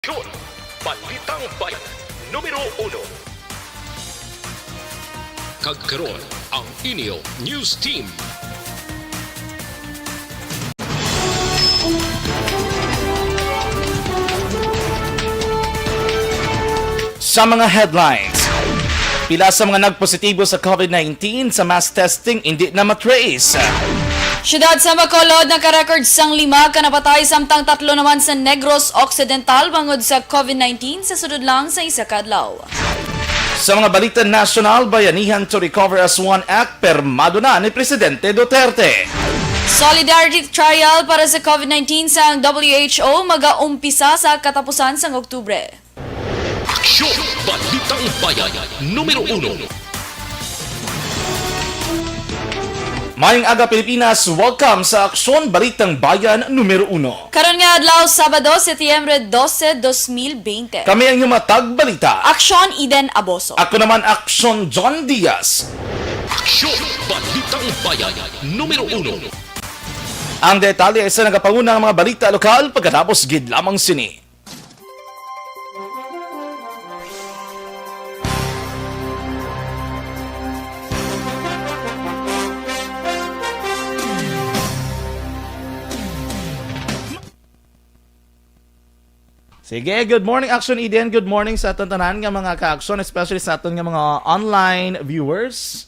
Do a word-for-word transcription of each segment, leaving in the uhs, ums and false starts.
Aksyon! Balitang Bayan, numero uno. Kag karon, ang inyo news team. Sa mga headlines, pila sa mga nagpositibo sa covid nineteen sa mass testing indi na matrace. Siyudad sa Bacolod naka-record sang lima ka napatay, samtang tatlo naman sa Negros Occidental bangod sa covid nineteen sa sunod lang sa isa ka adlaw. Sa mga balita nasyonal, Bayanihan to Recover as One Act, pirmado na ni Presidente Duterte. Solidarity Trial para sa covid nineteen sang W H O magaumpisa sa katapusan sang Oktubre. Aksyon! Balitang Bayan, numero uno. Mayong aga, Pilipinas. Welcome sa Aksyon Balitang Bayan numero uno. Karon nga adlaw, Sabado, Setyembre dose, dos mil bente. Kami ang inyong mga tagbalita. Aksyon Eden Aboso. Ako naman, Aksyon John Diaz. Aksyon Balitang Bayan numero uno. Ang detalye sa nagapanguna nga mga balita lokal pagkatapos gid lamang sini. Sige, good morning, Action Eden. Good morning sa aton tanan nga mga ka-action, especially sa aton nga mga online viewers.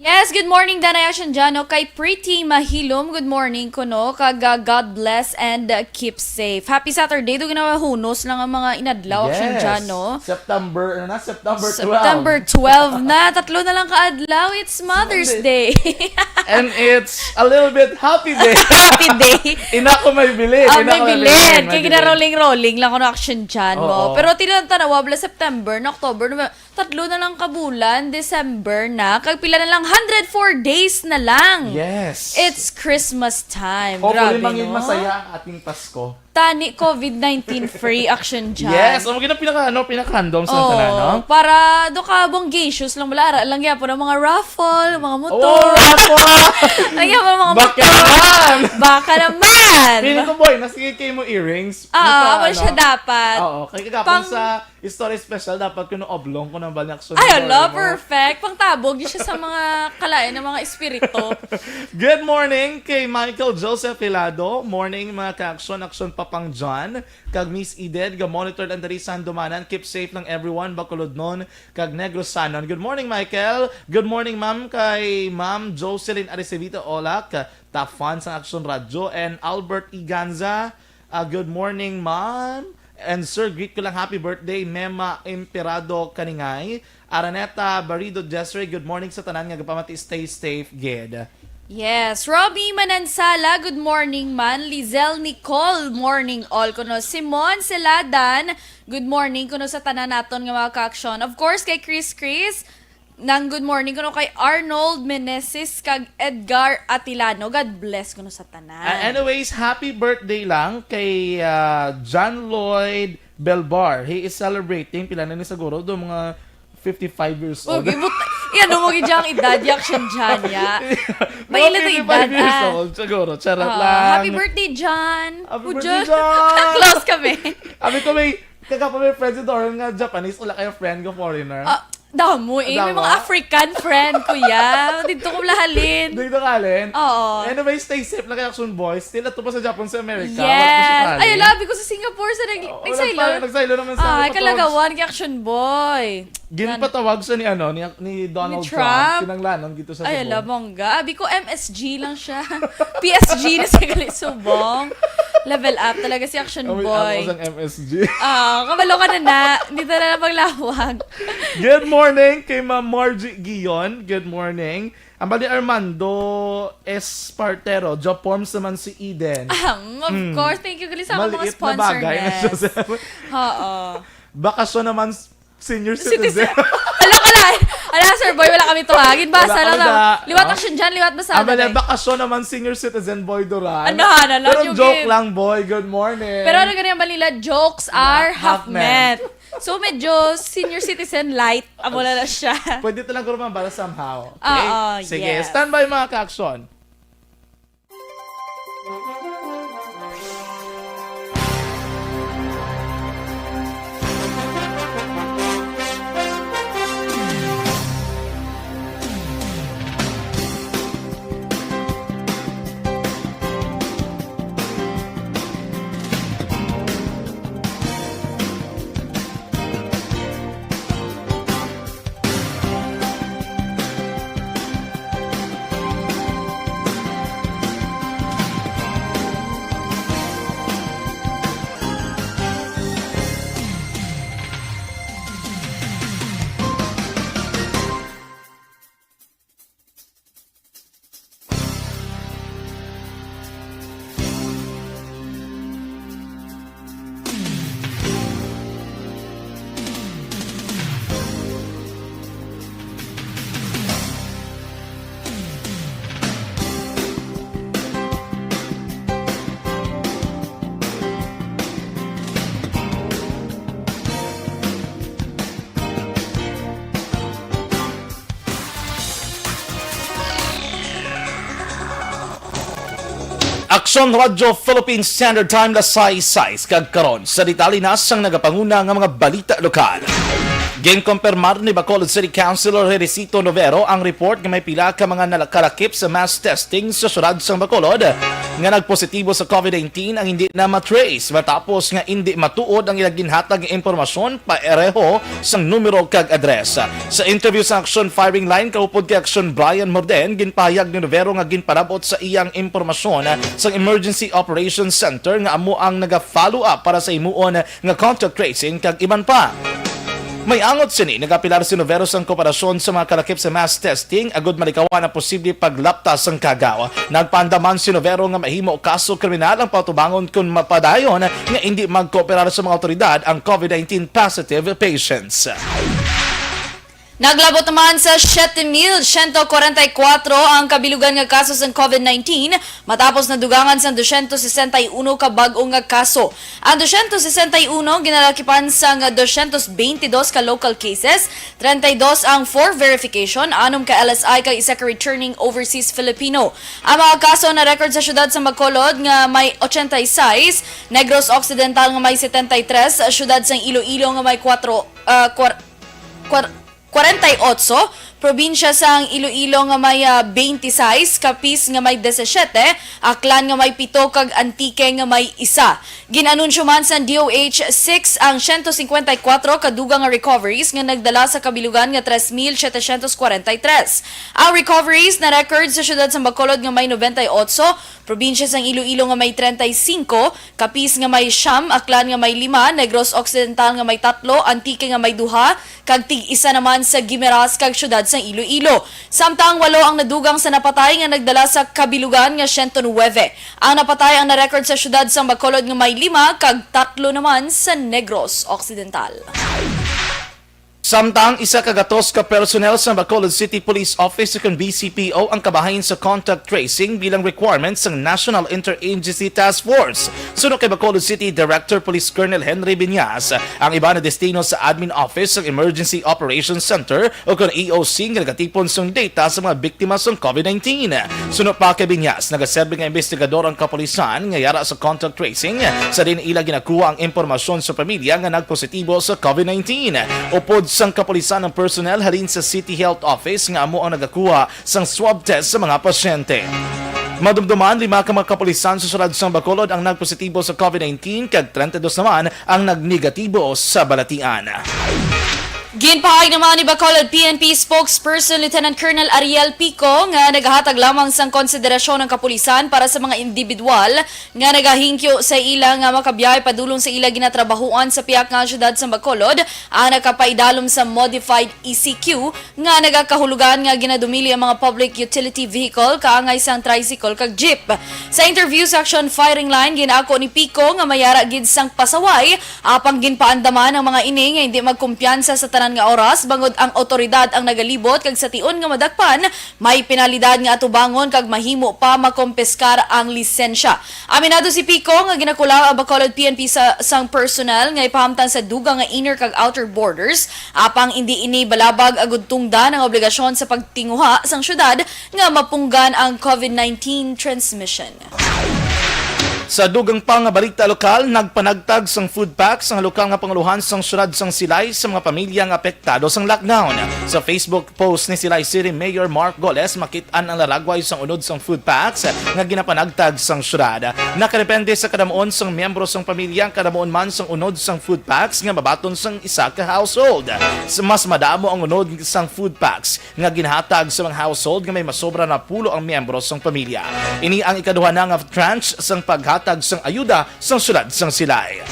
Yes, good morning, Danay Action Jano. Kay Pretty Mahilom, good morning kuno. Kag, uh, God bless and, uh, keep safe. Happy Saturday. Do ginawa hunos lang ang mga inadlaw, Action Yes. Jano. September, ano na? September twelve. September twelve na. Tatlo na lang ka adlaw. It's Mother's Sunday. Day. And it's a little bit happy day. Happy day. Ina ko may bilin. Ah, Ina may ko may bilin. May Kaya bilin. Gina-rolling-rolling lang ko no, Action Jano. Oo. Pero tinan tanawa, bala September na, October, November, tatlo na lang ka bulan, December na, kag pila na lang, hundred four days na lang. Yes. It's Christmas time. Hopefully, Grabe, mangin no? masaya ang ating Pasko. Tani, covid nineteen free, Action Jan. Yes, ang magandang pinaka, ano, pinaka-random sa Oo, tanan, no? Para do ka bongacious lang, wala, ara lang gyapon ang mga raffle, mga motor. Oh, raffle! Lang gyapon ang mga Baka motor. naman! Baka naman! Feeling ko, boy, nasige kay mo earrings. Ah, Baka, amo siya ano? dapat. Oo, kay kagapon Pang- sa Story special, dapat kuno oblong ko ng balak. Ay, ala, perfect. Pangtabog di siya sa mga kalain ng mga espiritu. Good morning kay Michael Joseph Hilado. Morning, mga ka-action, action Papang John. Kag Miss Edith, ga-monitor ang diri sa Handumanan. Keep safe lang everyone, Bacolodnon, kag Negros Sanon. Good morning, Michael. Good morning, ma'am, kay Ma'am Jocelyn Aricevita Olak, top fan sang Action Radio, and Albert Iganza. Ah, good morning, ma'am. And sir, greet ko lang, happy birthday, Mema Emperado Kaningay. Araneta Barido Jesre, good morning sa tanan nga gapamati, stay safe, gid. Yes, Robbie Manansala, good morning man. Lizelle Nicole, morning all kuno. Simon Seladan, good morning kuno sa tanan naton nga mga ka-action. Of course, kay Chris Chris, nang good morning kuno kay Arnold Meneses kag Edgar Atilano. God bless kuno sa tanan. Ah, anyways, happy birthday lang kay, ah, John Lloyd Belbar. He is celebrating, pila na ni siguro? Do mga fifty-five years Oh, old. gibut-, yan, no, mo gid ang edad, yak siya dyan, ya. Mga Maila to fifty-five edad, years ah. old, siguro. Charot Ah, lang. Happy birthday, John. Happy Pudyo. birthday, John. Close kami. Abi ko may, kagapa may friends ito, nga Japanese, wala kayo friend nga foreigner. Ah, damo eh. May Damo? mga African friend, kuya. Dito ko lahalin. Dito ka, Len? Oo. Anyway, stay safe lang kay Action Boys. Still, ato pa sa Japan, sa America. Wala pa siya Yes. Ay, kain. Labi ko sa Singapore, sa nag-, Oh, wala nagsaylo. pa, nagsaylo naman sa Ay, kapatawag. Kalagawan kay Action Boy. Ginpatawag siya ni, ano, ni, ni Donald Ni Trump. Trump. Kinanglanon gito sa Ay, Cebu. Ala, bongga. Abi ko, M S G lang siya. P S G na siya gali subong. Level up talaga si Action Kami, Boy. Ako sang M S G. Ah, kabalo ka na na. Hindi na lang paglawag. Good morning kay Ma'am Margie Gion. Good morning. Ang bali Armando Espartero, Job Forms naman si Eden. Ah, of Hmm. course. Thank you, gali sa mga Maliit na sponsor bagay na siya names. sa Oo. Bakasyon naman s-, senior Citizen. citizen. Hala ka na. Ala, Sir Boy, wala kami to, ha. Ginbasa Wala lang kami na. na. Liwat Ah. action dyan, liwat basa Ang bali, na. bakasyon naman senior citizen, Boy Duran. Ano, ano, Pero love you, joke game. lang, boy. Good morning. Pero ano ganyan ba nila? Jokes are half half meant. meant. So, medyo senior citizen light. Amo na na siya. Pwede talaga naman para somehow. Okay? Oo, Sige, yes. Standby, mga ka-action. Aksyon Radyo Philippine Standard Time, las sais sais, kag karon sa detalye na sang nagapanguna nga mga balita lokal. Ginkumpirmar ni Bacolod City Councilor Heresito Novero ang report nga may pila ka mga nalakalakip sa mass testing sa siyudad sang Bacolod nga nagpositibo sa covid nineteen ang hindi na matrace matapos nga hindi matuod ang ilang ginhatag nga impormasyon pareho sang numero kag address. Sa interview sa Aksyon Firing Line kaupod kay Aksyon Brian Morden, ginpahayag ni Novero nga ginpalabot sa iyang impormasyon sa Emergency Operations Center nga amo ang naga-follow up para sa himuon nga contact tracing kag iban pa. May angot sini, nagapilar si Novero sang kooperasyon sa mga kalakip sa mass testing agud malikawan ang posible paglapta sang kagaw. Nagpaandaman si Novero nga mahimo kaso kriminal ang patubangon kon mapadayon nga indi magkooperar sa mga awtoridad ang covid nineteen positive patients. Naglabot naman sa siyete mil siyento kwarenta y kuwatro ang kabilugan nga kaso sang covid nineteen matapos nadugangan sang dosyentos sesenta y uno ka bag-o nga kaso. Ang dosyentos sesenta y uno ginalakipan sang dosyentos beintidos ka local cases, treinta y dos ang for verification, anom ka L S I kag isa ka returning overseas Filipino. Ang mga kaso na record sa siyudad sa Bacolod nga may ochenta y seis, Negros Occidental nga may setenta y tres, siyudad sang Iloilo nga may kuwatro, ah, kwar-, kwar-, kwarenta y otso, probinsya sang Iloilo nga may, ah, beintiseis, Capiz nga may disisiyete, Aklan nga may pito, kag Antique nga may isa. Gin-anunsyo man sang D O H six ang siyento singkwenta y kuwatro ka dugang nga recoveries nga nagdala sa kabilugan nga tres mil setecientos kwarenta y tres. Ang recoveries na record sa siyudad sang Bacolod nga may nobenta y otso, probinsya sang Iloilo nga may treinta y cinco, Capiz nga may siyam, Aklan nga may lima, Negros Occidental nga may tatlo, Antique nga may duha, kag tig-isa naman sa Guimaras kag siyudad sang Iloilo. Samtang walo ang nadugang sa napatay nga nagdala sa kabilugan nga siyento nuwebe. Ang napatay ang na-record sa siyudad sang Bacolod nga may lima kag tatlo naman sa Negros Occidental. Samtang isa ka gatos ka personnel sa Bacolod City Police Office ukon B C P O ang kabahin sa contact tracing bilang requirement sang National Interagency Task Force. Suno kay Bacolod City Director Police Colonel Henry Binyas, ang iba na destino sa Admin Office sang Emergency Operations Center ukon E O C nga nagatipon sang data sa mga biktima sang covid nineteen. Suno pa kay Binyas, nagaserbi nga investigador ang kapulisan nga yara sa contact tracing sa diin ila ginakuha ang impormasyon sa pamilya nga nagpositibo sa covid nineteen. Upod sang kapulisan ang personnel halin sa City Health Office nga amo ang nagakuha sang swab test sa mga pasyente. Madumduman, lima ka mga kapulisan sa siyudad sang Bacolod ang nagpositibo sa covid nineteen kag treinta y dos naman ang nagnegatibo sa balatian. Ginpahayag naman ni Bacolod P N P spokesperson Lieutenant Colonel Ariel Pico nga nagahatag lamang sang konsiderasyon ang kapulisan para sa mga individual nga nagahingyo sa ila nga makabiyahe padulong sa ila ginatrabahuan sa pihak nga siyudad sa Bacolod ang nakapaidalom sa modified E C Q nga nagakahulugan nga ginadumili ang mga public utility vehicle kaangay sang tricycle kag jeep. Sa interview sa Aksyon Firing Line, gin-ako ni Pico nga mayara gid sang pasaway, apang ginpaandaman ang mga ini nga hindi magkumpiyansa sa tanan nga oras bangod ang awtoridad ang nagalibot kag sa tion nga madakpan, may penalidad nga atubangon kag mahimo pa makompiskar ang lisensya. Aminado si Pico nga ginakulang ang Bacolod P N P sa sang personnel nga ipahamtang sa dugang nga inner kag outer borders, apang indi ini balabag agud tungdan ang obligasyon sa pagtinguha sang syudad nga mapunggan ang covid nineteen transmission. Sa dugang pa nga balita lokal, nagpanagtag sang food packs ang lokal nga panguluhan sang syudad sang Silay sa mga pamilya nga apektado sang lockdown. Sa Facebook post ni Silay City Mayor Mark Goles, makit-an ang laragway sang unod sang food packs nga ginapanagtag sang syudad. Nakadepende sa kadamuon sang miyembro sang pamilya ang kadamuon man sang unod sang food packs nga mabaton sang isa ka household. Sa mas madamo ang unod sang food packs nga ginhatag sa mga household nga may masobra na pulo ang miyembro sang pamilya. Ini ang ikaduha na nga tranche sang paghatag sang ayuda sang syudad sang Silay.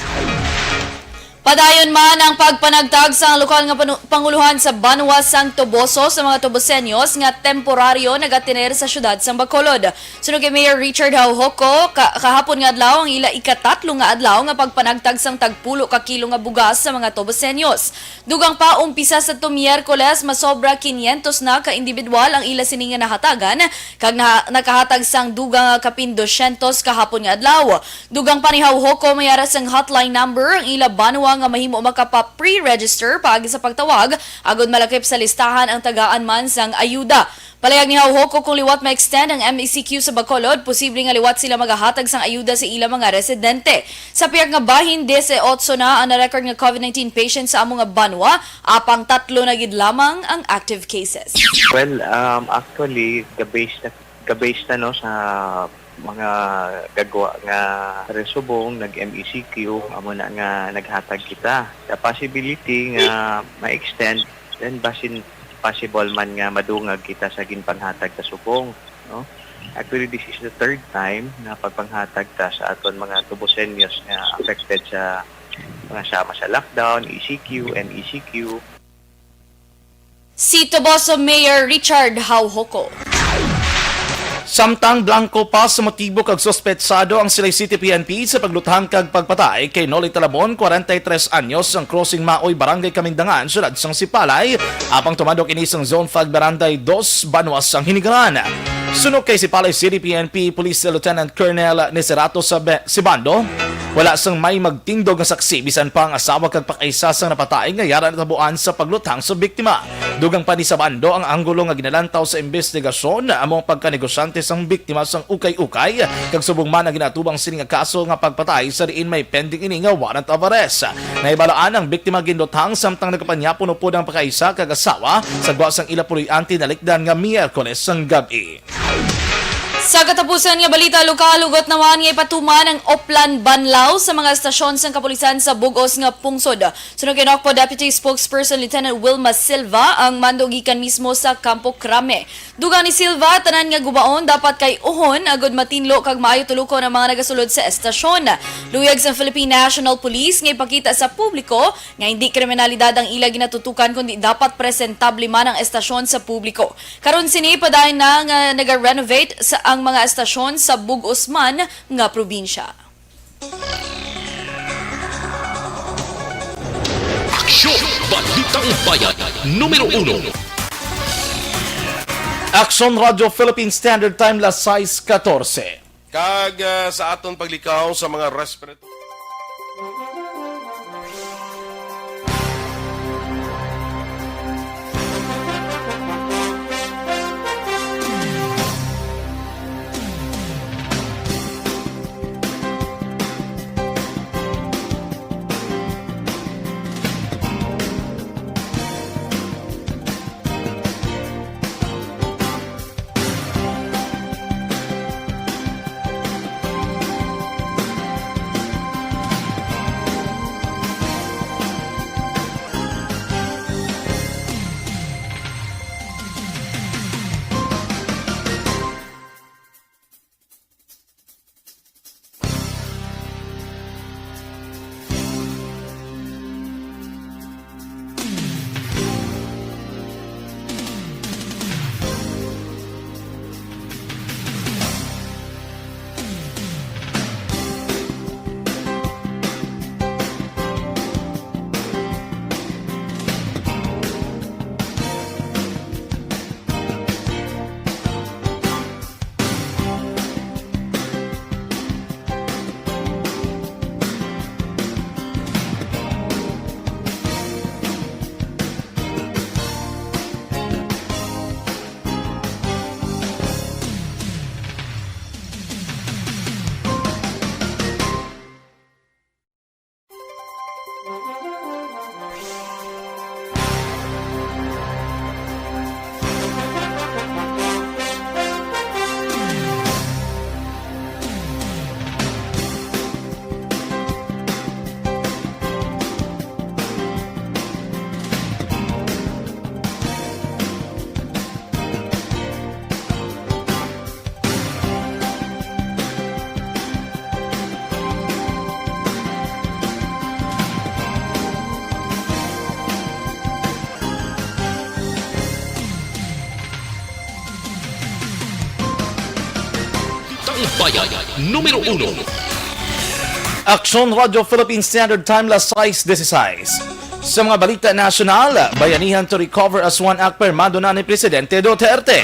Padayon man ang pagpanagtag sang lokal nga panu-, panguluhan sa banwa sang Toboso sa mga Tobosenyos nga temporaryo nagatener sa syudad sang Bacolod. Suno kay Mayor Richard Jaujoco, ka-, kahapon nga adlaw ang ila ikatatlo nga adlaw nga pagpanagtag sang tagpulo ka kilo nga bugas sa mga Tobosenyos. Dugang pa, umpisa sa to Miyerkules, masobra kinyentos na ka individual ang ila sini nga nahatagan, kag na-, nakahatag sang dugang nga kapin dosyentos kahapon nga adlaw. Dugang pa ni Jaujoco, may ara sang hotline number ang ila banwa nga mahimo makapa-pre-register paagi sa pagtawag agod malakip sa listahan ang tagaan man sang ayuda. Palayag ni Hauhoko, kung liwat ma-extend ang M E C Q sa Bacolod, posible nga liwat sila magahatag sang ayuda sa ila mga residente. Sa pihak nga bahin, dise otso na ang na-record nga COVID nineteen patient sa amo nga banwa, apang tatlo na gid lamang ang active cases. Well, um, actually, ga-base na, ga-base na, no, sa mga gagwa nga resubong, nag-M E C Q, amo na nga naghatag kita. The possibility nga ma-extend, then basin possible man nga madungag kita sa ginpanghatag sa subong, no? Actually, this is the third time na pagpanghatag ta sa aton mga tubusenyos nga affected sa mga sama sa lockdown, E C Q, M E C Q. Si Toboso Mayor Richard Hauhoko. Samtang blanco pa sa motibo kag suspetsado ang Silay City P N P sa pagluthang kag pagpatay kay Noli Talabon, kwarenta y tres anyos, sang Crossing Maoy, Barangay Kamindangan, Siyudad sang Sipalay, apang tumandok ini sang Zone five, Barangay Dos, Banwa sang Hinigaran. Suno kay Sipalay City P N P Police Lieutenant Colonel Nicerato Sabe-, Sibando, wala sang may magtindog nga saksi bisan pa ang asawa kag pakaisa sang napatay nga yara natabuan sa pagluthang sa biktima. Dugang pa ni Sabando, ang anggulo nga ginalantaw sa imbestigasyon amo ang pagkanegosyante sang biktima sang ukay-ukay, kag subong man ang ginaatubang sini nga kaso nga pagpatay sa diin may pending ini nga warrant of arrest. Nahibalaan ang biktima ginluthang samtang nagapanyapo upod ang pakaisa kag asawa sa gwa sang ila puloy-an tinalikdan nga Miyerkules sang gab-i. Sa katapusan nga balita lokal, hugot naman nga ipatuman ang Oplan Banlaw sa mga estasyon sang kapulisan sa bug-os nga pungsod. Suno kay Nocpo Deputy Spokesperson Lieutenant Wilma Silva, ang mando gikan mismo sa Campo Crame. Dugang ni Silva, tanan nga gubaon dapat kay uhon agud matinlo kag maayo tulukon ang mga nagasulod sa estasyon. Luyag sang Philippine National Police nga ipakita sa publiko nga hindi kriminalidad ang ila ginatutukan, kundi dapat presentable man ang estasyon sa publiko. Karon sini, padayon na nga naga-renovate sa ang mga estasyon sa bug-os man nga probinsya. Aksyon! Balitang Bayan, numero uno. Aksyon Radyo Philippine Standard Time, las sais katorse. Kag ah, sa aton paglikaw sa mga respiratory. Bayan, numero uno. Aksyon Radyo Philippine Standard Time, las sais dieciséis. Sa mga balita nasyonal, bayanihan to recover as One Act pirmado na ni Presidente Duterte.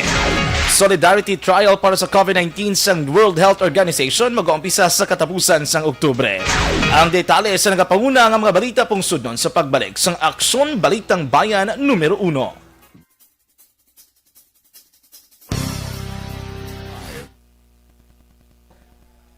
Solidarity Trial para sa COVID nineteen sang World Health Organization mag-uumpisa sa katapusan sang Oktubre. Ang detalye sa nagapanguna nga mga balita pungsudnon sa pagbalik sang Aksyon Balitang Bayan numero uno.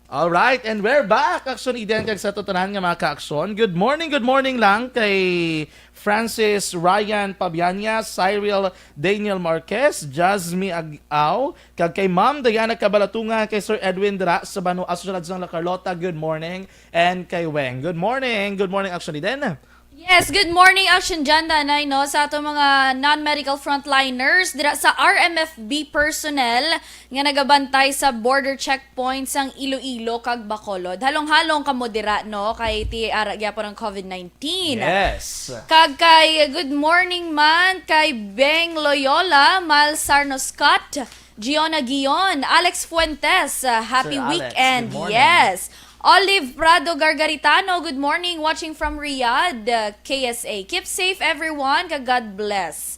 All right, and we're back, Aksyon Eden, kag sa tanan nga mga ka-aksyon. Good morning, good morning lang kay Francis Ryan Pabianya, Cyril Daniel Marquez, Jasmine Ag-, Aw, kag kay Ma'am Diana Cabalatunga, kay Sir Edwin dira sa Banu Aso Siyudad sang La Carlota. Good morning, and kay Weng. Good morning, good morning, Aksyon Eden. Yes, good morning, Action Jan, Danay, no, sa ato mga non-medical frontliners dira sa R M F B personnel nga nagabantay sa border checkpoint sang Iloilo kag Bacolod. Halong-halong kamo dira, no, kay ti ara gyapon ang COVID nineteen. Yes. Kag kay good morning man kay Beng Loyola, Mal Sarno Scott, Giona Gion, Alex Fuentes, uh, happy Sir Alex, weekend. Good morning. Yes. Olive Prado Gargaritano, good morning. Watching from Riyadh, uh, K S A. Keep safe, everyone. Ka God bless.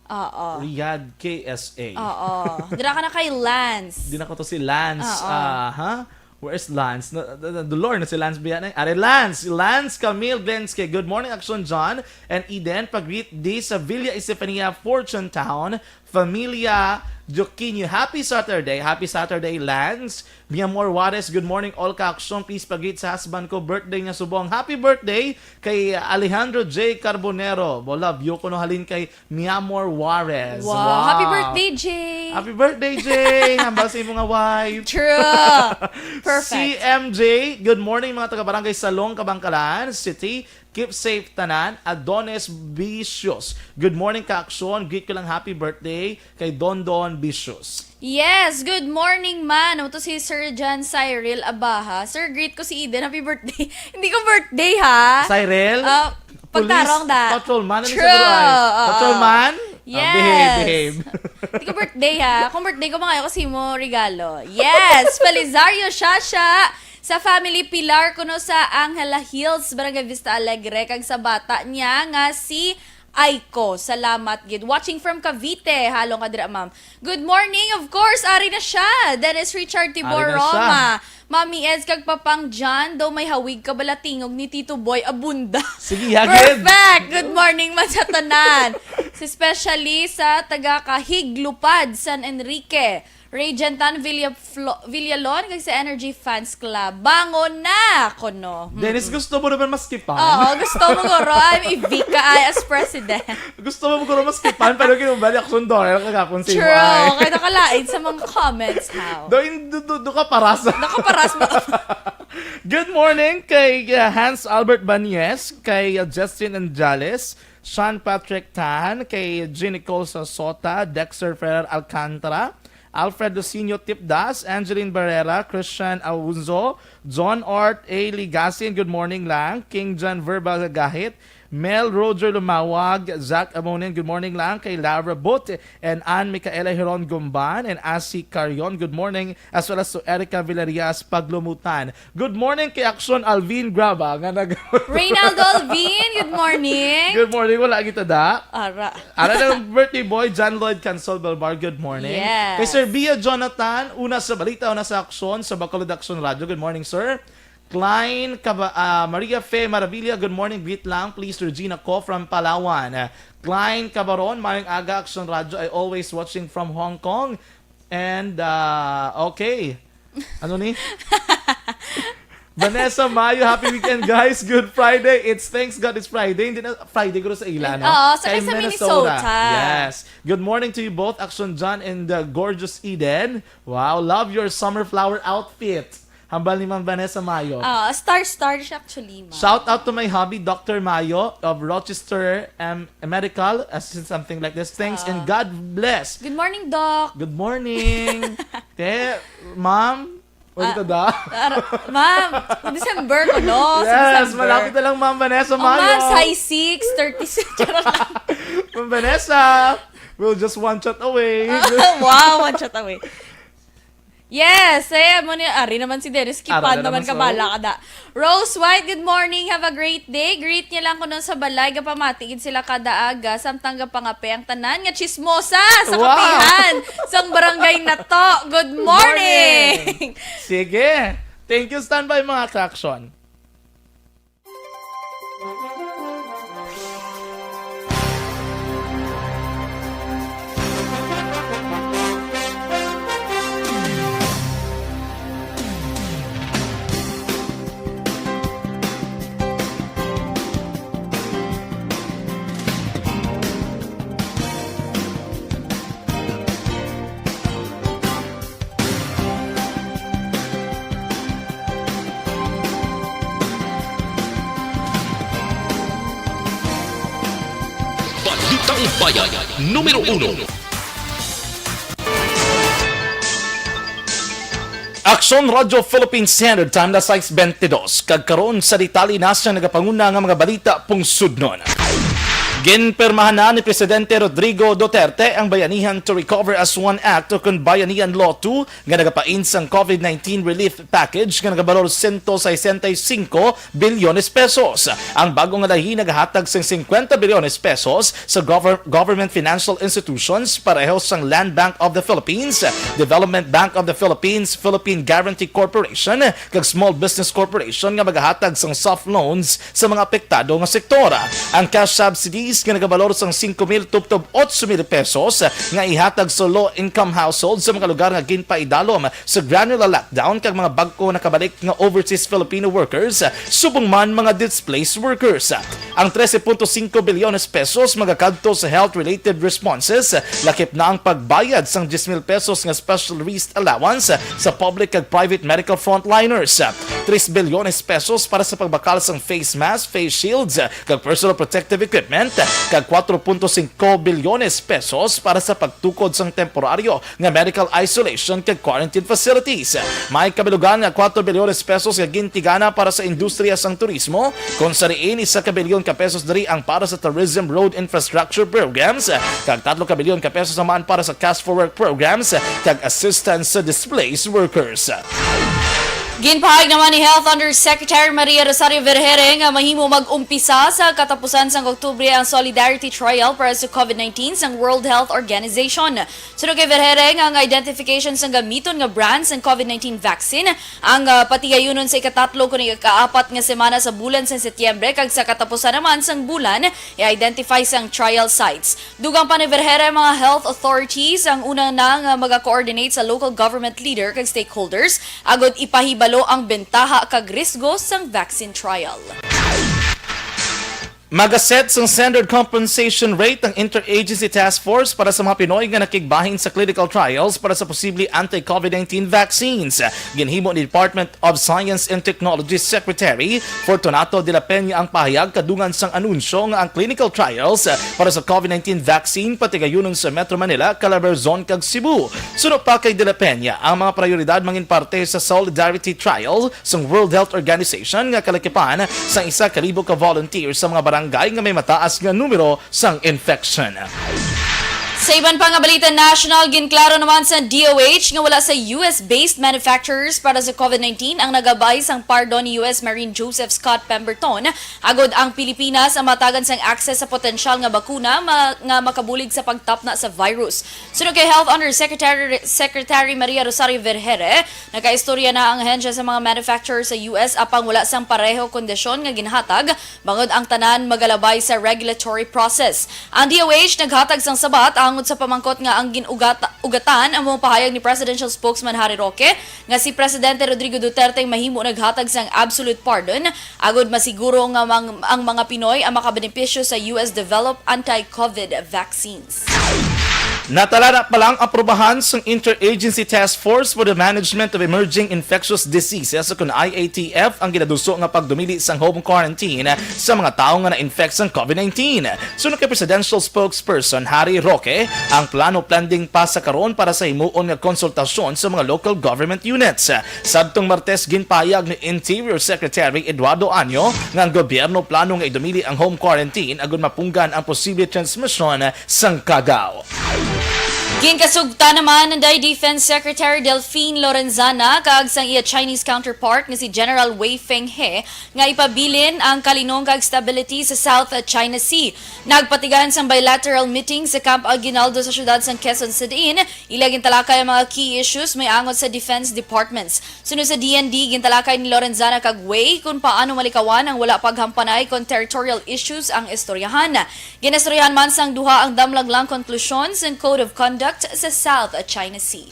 Oo. Riyadh, K S A. Oo. Dira ka na kay Lance. Di na ko to si Lance. Oo. Ah, ha? Where's Lance? Na, na, na, dolor na si Lance biya na. Are Lance, Lance Camille Glenske. Good morning, Action John and Eden. Pag-greet di sa Villa Estefania, Fortune Town. Familia Joquinho. Happy Saturday. Happy Saturday, Lance. Mi amor Juarez, good morning, all ka-aksyon. Please pag-greet sa husband ko, birthday niya subong. Happy birthday kay Alejandro J Carbonero. Bo, love you. Kuno halin kay mi amor Juarez. Wow. Wow. Happy birthday, Jay. Happy birthday, Jay. Hambal sa imo nga wife. True. Perfect. C M J, good morning, mga taga Barangay Salong, Kabangkalan City. Keep safe tanan. Adonis Bisios. Good morning, ka-aksyon. Greet ko lang happy birthday kay Don Don Bisios. Yes, good morning man. Amo to si Sir John Cyril Abaha. Sir, greet ko si Eden. Happy birthday. Hindi ko birthday, ha? Cyril? Ah, Police pagtarong da. Patrolman? Ano True. Siguro ay? Oo. Patrolman? Ah, yes. Behave, behave. Hindi ko birthday, ha? Kung birthday ko, mangayo ko sa imo regalo. Yes, Felizario Shasha. Sa family Pilar kuno sa Angela Hills, Barangay Vista Alegre, kag sa bata niya nga si Aiko. Salamat gid. Watching from Cavite. Halong ka dira, ma'am. Good morning. Of course, ari na siya. Dennis Richard Tibor Ari na siya. Roma. Mami Eds kag Papang John, daw may hawig ka bala tingog ni Tito Boy Abunda. Sige, hagid. Perfect. Good morning man sa tanan. Especially sa taga Kahig Lupad, San Enrique. Ray Jantan Villa Flo-, Villalon, kag sa Energy Fans Club. Bangon na! Kuno. Hmm. Dennis, gusto mo naman maskipan? Oo, gusto mo, guro. I'm Ivica, I as president. Gusto mo, guro, maskipan? Pero kinubali ako sundol. Kagapon si True. Why? Kaya nakalain sa mga comments, how? Do, do, do, do ka paras. Nakaparas mo. Good morning kay, uh, Hans Albert Banyes, kay, uh, Justin Anjales, Sean Patrick Tan, kay Jean Nicole Sasota, Dexter Ferrer Alcantara, Alfred Lucinio Tipdas, Angeline Barrera, Christian Alonzo, John Art A. Ligasin, good morning lang, King John Verbal Gahit, Mel Roger Lumawag, Zach Amonin, good morning lang, kay Laura Bote, and Ann Micaela Heron Gumban, and Asi Carion, good morning, as well as to Erica Villarias Paglumutan. Good morning kay Action Alvin Graba nga nag- Reynaldo Alvin, good morning. Good morning, wala kita da. Ara. Ara ng birthday boy, John Lloyd Cansol Belmar, good morning. Yes. Kay Sir Bia Jonathan, una sa balita, una sa aksyon, sa Bacolod Action Radio, good morning, sir. Klein Caba-, ah, Maria Fe Maravilla, good morning, greet lang, please, Regina Co from Palawan. Ah, Klein Cabaron, mayong aga, Action Radio, I always watching from Hong Kong. And, ah, okay. Ano ni? Vanessa Mayo, happy weekend, guys. Good Friday. It's thanks God it's Friday. Hindi na Friday ko sa ila, no? Oo, sa Kay sa Minnesota. Minnesota. Yes. Good morning to you both, Action John and, uh, Gorgeous Eden. Wow, love your summer flower outfit. Hambal ni Ma'am Vanessa Mayo. Oo, star-star siya actually, ma'am. Shout out to my hubby, Doctor Mayo of Rochester, um, Medical, as in something like this. Thanks and Ah. God bless. Good morning, Doc. Good morning. Te, ma'am. Wala Ah, ka da? ara-, ma'am, December ko, no? Sa Yes, December. malapit na lang, Ma'am Vanessa Oh, Mayo. ma'am, size six, thirty-six. Charot lang. Ma'am Vanessa, we're just one shot away. Ah, wow, one shot away. Yes, eh, mo ni, ari naman si Dennis, Ara kipan na naman naman ka so. Bala ka da. Rose White, good morning, have a great day. Greet niya lang kuno sa balay, gapamati gid sila kada aga, samtang gapangape ang tanan nga chismosa sa Wow! Kapihan sang barangay nato. Good morning! Morning! Sige. Thank you, standby, mga ka-action. Balitang Bayan, numero uno. Aksyon Radyo Philippine Standard Time, las sais bentidós. Kag karon sa detalye na sa nagapanguna nga mga balita pungsudnon. Ginpirmahan na ni Presidente Rodrigo Duterte ang Bayanihan to Recover as One Act o kon Bayanihan Law two nga nagapain sang COVID nineteen relief package nga nagabalor sento sesenta y cinco bilyones pesos. Ang bago nga lahi nagahatag sang cincuenta bilyones pesos sa gover-, government financial institutions pareho sang Land Bank of the Philippines, Development Bank of the Philippines, Philippine Guarantee Corporation, kag Small Business Corporation nga magahatag sang soft loans sa mga apektado nga sektor. Ang cash subsidies nga nagabalor sang singko mil tubtob otso mil pesos nga ihatag sa low-income household sa mga lugar nga ginpaidalom sa granular lockdown kag mga bag-o nakabalik nga overseas Filipino workers, subong man mga displaced workers. Ang trese punto singko bilyones pesos magakadto sa health-related responses, lakip na ang pagbayad sang diyes mil pesos nga special risk allowance sa public kag private medical frontliners, tres bilyones pesos para sa pagbakal sang face mask, face shields, kag personal protective equipment, kag kuwatro punto singko bilyones pesos para sa pagtukod sang temporaryo nga medical isolation kag quarantine facilities. May kabilugan nga kuwatro bilyones pesos nga gintigana para sa industriya sang turismo, kon sa diin isa ka bilyon ka pesos diri ang para sa tourism road infrastructure programs, kag tatlo ka bilyon ka pesos naman para sa cash for work programs kag assistance sa displaced workers. Ginpahayag naman ni Health Undersecretary Maria Rosario Vergere nga mahimo mag-umpisa sa katapusan sang Oktubre ang Solidarity Trial para sa COVID nineteen sang World Health Organization. Suno kay Vergere nga ang identification sang gamiton nga brand sang COVID nineteen vaccine ang, ah, patigayunon sa ikatatlo kon ikaapat nga semana sa bulan sang Setyembre kag sa katapusan naman sang bulan i-identify sang trial sites. Dugang pa ni Vergere, mga health authorities ang una na nga maga-coordinate sa local government leader kag stakeholders agud ipahibalo ang bentaha kag risgo sang vaccine trial. Magaset sang standard compensation rate ang Interagency Task Force para sa mga Pinoy nga nakigbahin sa clinical trials para sa posible anti-COVID nineteen vaccines. Ginhimo ni Department of Science and Technology Secretary Fortunato de la Peña ang pahayag kadungan sang anunsyo nga ang clinical trials para sa COVID nineteen vaccine patigayunon sa Metro Manila, Calabarzon, kag Cebu. Suno pa kay de la Peña, ang mga prioridad mangin parte sa Solidarity Trial sang World Health Organization nga kalakipan sang isa ka libo ka volunteer sa mga barangay nga may mataas nga numero sang infection. Sa iban pa nga balita national, ginklaro naman sa D O H nga wala sa U S-based manufacturers para sa COVID nineteen ang nagabay sang pardon ni U S Marine Joseph Scott Pemberton, agud ang Pilipinas ang matagan sang access sa potensyal nga bakuna ma-, nga makabulig sa pagtapna sa virus. Suno kay Health Undersecretary Secretary Maria Rosario Vergere, nakaistorya na ang ahensya sa mga manufacturer sa U S apang wala sang pareho kondisyon nga ginhatag bangod ang tanan magalabay sa regulatory process. Ang D O H naghatag sang sabat angod sa pamangkot nga ang gin-ugat-, ugatan amo ang pahayag ni Presidential Spokesman Harry Roque nga si Presidente Rodrigo Duterte ang mahimo naghatag sang absolute pardon agud masiguro nga mang-, ang mga Pinoy ang makabenepisyo sa U S developed anti-COVID vaccines. Natalana pa lang aprubahan sang Interagency Task Force for the Management of Emerging Infectious Diseases, o kon I A T F, ang ginaduso nga pagdumili sang home quarantine sa mga tawo nga na-infect sang COVID nineteen. Suno kay Presidential Spokesperson Harry Roque, ang plano pending pa sa karon para sa himuon nga konsultasyon sa mga local government units. Sadtong Martes, ginpahayag ni Interior Secretary Eduardo Año nga ang gobyerno plano nga idumili ang home quarantine agud mapunggan ang posible transmisyon sang kagaw. Ginkasugtan naman ni Defense Secretary Delfin Lorenzana kag sang iya Chinese counterpart nga si General Wei Fenghe nga ipabilin ang kalinong kag stability sa South China Sea. Nagpatigayon sang bilateral meeting sa Camp Aguinaldo sa siyudad sang Quezon City, ila gintalakay ang mga key issues may angot sa defense departments. Suno sa D N D, gintalakay ni Lorenzana kag Wei kung paano malikawan ang wala paghampanay kon territorial issues ang istoryahan. Ginastoryahan man sang duha ang damlag lang konklusyon sang Code of Conduct sa South China Sea.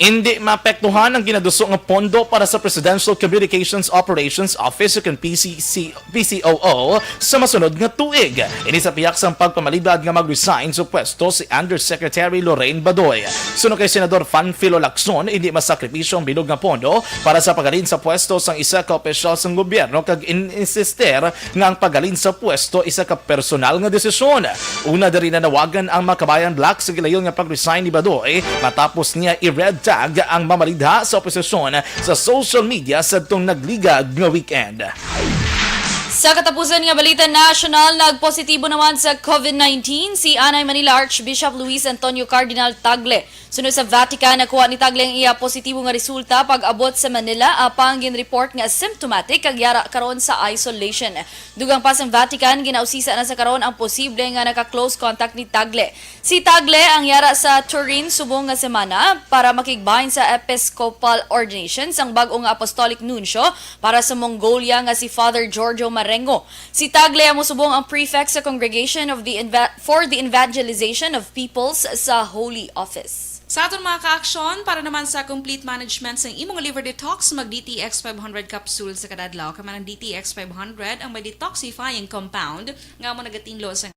Indi maapektuhan ang ginaduso nga pondo para sa Presidential Communications Operations Office, o kon P C C, P C O O, sa masunod nga tuig. Ini sa pihak sang pagpamalibad nga mag-resign sa pwesto si Undersecretary Lorraine Badoy. Suno kay Senador Panfilo Lacson, hindi masakripisyo ang bilog nga pondo para sa paghalin sa pwesto sang isa ka opisyal sang gobyerno kag in-insister nga ang paghalin sa pwesto isa ka personal nga desisyon. Una diri nanawagan ang Makabayan Black sa gilayon nga pag-resign ni Badoy matapos niya i-red tag ang mamalidha sa oposisyon sa social media sadtong nagligad nga weekend. Sa katapusan nga balita nasyonal, nagpositibo naman sa COVID nineteen si Anay Manila Archbishop Luis Antonio Cardinal Tagle. Suno sa Vatican, nakuha ni Tagle ang iya positibo nga resulta pag-abot sa Manila, apang ginreport nga asymptomatic kag yara karon sa isolation. Dugang pa sang Vatican, ginausisa na sa karon ang posible nga naka-close contact ni Tagle. Si Tagle ang yara sa Turin subong nga semana para makigbahin sa episcopal ordination sang bag-o nga apostolic nuncio para sa Mongolia nga si Father Giorgio Marengo. Si Tagle amo subong ang prefect sa Congregation of the Eva-, for the Evangelization of Peoples sa Holy Office. Sa aton mga kaaksyon, para naman sa complete management sang imong liver detox, mag D T X five hundred capsule sa kada adlaw. Kay man ang D T X five hundred ang may detoxifying compound nga amo nagatinlo sa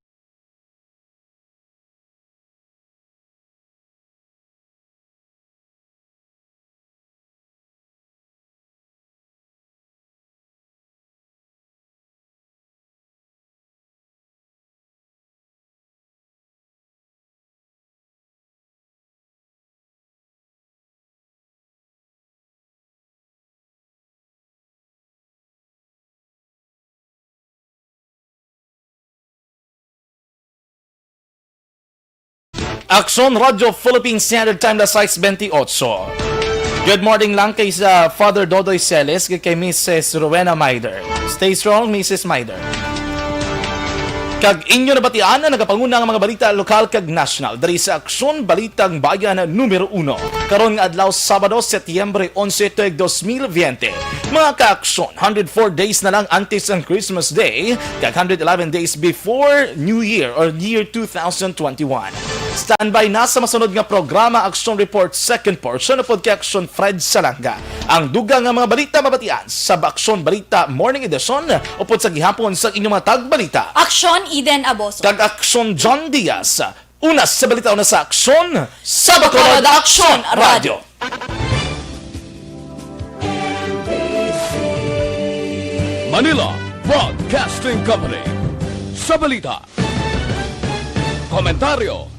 Aksyon Radyo Philippine Standard Time, las sais bentiocho. Good morning lang kay sa Father Dodoy Celis, kay Missus Rowena Maider. Stay strong, Missus Maider. Kag inyo nabatian ang nagapanguna nga mga balita lokal kag nasyonal diri sa Aksyon Balitang Bayan numero uno. Karon nga adlaw, Sabado, Setyembre onse, tuig dos mil biyente. Mga kaaksyon, hundred four days na lang antes ang Christmas Day, kag hundred eleven days before New Year or Year two thousand twenty-one. Standby na sa masunod nga programa, Aksyon Report Second Portion, upod kay Aksyon Fred Salanga. Ang dugang nga mga balita mabatian sa Aksyon Balita Morning Edition, upod sa gihapon sa inyong mga tagbalita, Aksyon Eden Aboso. Kag Aksyon John Diaz. Una sa balita, una sa aksyon, sa Bacolod Aksyon Radyo. Manila Broadcasting Company. Sa balita, komentaryo,